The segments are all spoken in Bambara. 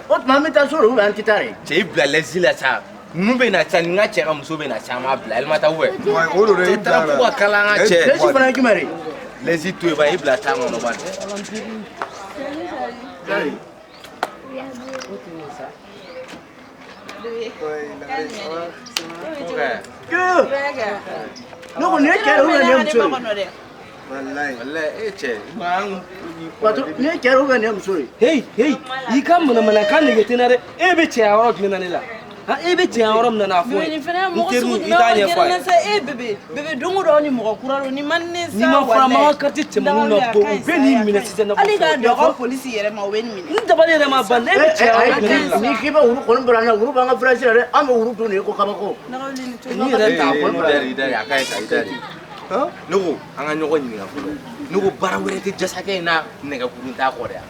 O tuma an bɛ taa so de ou bien an tɛ taa de? Cɛ, i bila lɛsi la sa. Ninnu bɛ na sa, ni n ka cɛ ka muso bɛ na sa, an b'a bila Alimata wɛ. Ouais, o don dɛ, i Cɛ taara bila ko ka kalan an ka cɛ. Lɛsi fana ye jumɛn de ye? Lɛsi to yen ba, i bila taa kɔnɔ ba. Ne ko nin ye cɛ de ye ou bien nin ye muso ye? Walayi. Walayi e cɛ, ma an Patron, nin ye cɛ de ye ou bien nin ye muso ye? Hey, hey, i ka manamanakan nege tɛ n na dɛ. E bɛ cɛya yɔrɔ jumɛn na ne la? Han, e bɛ cɛya yɔrɔ min na n'a fɔ Bébé, nin fana ye n mɔgɔ teriw, sugu i jumɛn t'a ye? ɲɛfɔ a ye. Sa e bébé, bébé, don o don aw ni mɔgɔ kura don, nin man di ne sa. N'i ma fara walayi. ma ka quartier cɛmanninw na to, u bɛ n'i minɛ sisan. Hali k'a dɔn ka polisi yɛrɛ ma, o bɛ nin minɛ. N dabali yɛrɛ ma ban, e bɛ cɛya yɔrɔ jumɛn na ne la? N'i k'i bɛ wuru kɔni bila n na, wuru b'an ka village la dɛ. An bɛ wuru dun de ye ko kabako. Ni yɛrɛ t'a kɔnɔ. I dari, a ka ɲi sa, i dari. Ne ko an ka ɲɔgɔn ɲininka fɔlɔ. Ne ko baara wɛrɛ tɛ jasakɛ in na nɛgɛkurun t'a kɔ dɛ.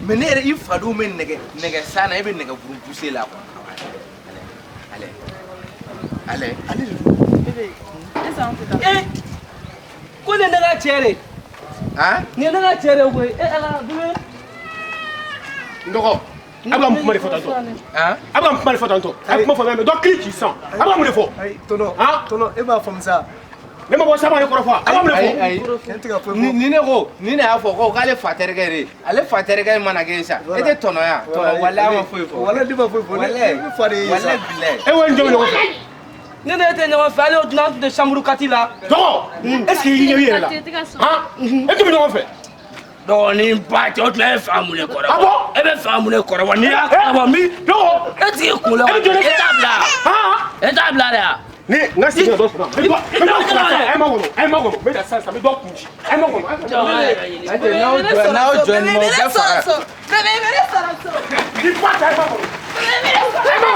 Mais ne yɛrɛ, i fadenw bɛ nɛgɛ nɛgɛ san na, e bɛ nɛgɛkurun poussé la quoi. Ale, ale, ale. Bébé, est-ce que an tɛ taa? Eh, ko nin ye ne ka cɛ de ye. Han? Nin ye ne ka cɛ de ye koyi. E Ala, bébé. N dɔgɔ, a bɛ ka mun kuma de fɔ tantɔ? Han? A bɛ ka mun kuma de fɔ tantɔ? A ye kuma fɔ mɛ dɔ kili k'i san. A bɛ ka mun de fɔ? Ayi, tonton, Han? tonton, e b'a faamu sa. Ne ma bɔ sábà ne kɔrɔ fɔ. A bɛ ka mun de fɔ? Ayi. Ne tɛ ka foyi Ni fɔ. ni ne ko ni ne y'a fɔ ko k'ale fa terikɛ de ye, ale fa terikɛ mana kɛ sa, e tɛ tɔnɔ ya? Tɔnɔ, walayi a ma foyi fɔ. Walayi, ne ma foyi fɔ. Ne Walayi. ne fa de ye sa. Walayi bilayi. E wo ni jɔn bɛ ɲɔgɔn fɛ? Ne ne tɛ ɲɔgɔn fɛ, hali o tun an tun tɛ chambre kati la. Dɔgɔ, est ce que i ɲɛ b'i yɛrɛ la? Han? E tun bɛ ɲɔgɔn fɛ? Dɔgɔnin ba cɛ, o tun ye fa mun de kɔrɔ? Ah bon? E bɛ fa mun de kɔrɔ wa? N'i y'a kɔrɔ min. Dɔgɔ. E tigi kunkolo. E bɛ jɔn de E t'a bila. Han? E t'a bila de wa? Ni n ka sigi ka dɔ sɔrɔ. N bɛ dɔ sɔrɔ sisan. A ye ma kɔnɔ. A ye ma kɔnɔ. N bɛ na sisan sisan. N bɛ dɔ kun ci. A ye ma kɔnɔ. N'aw jɔ, n'aw jɔ nin ma, o bɛɛ faga. Bébé, bébé, sɔrɔ so. Ni ba cɛ, a ye ma kɔnɔ. Bébé, A ye ma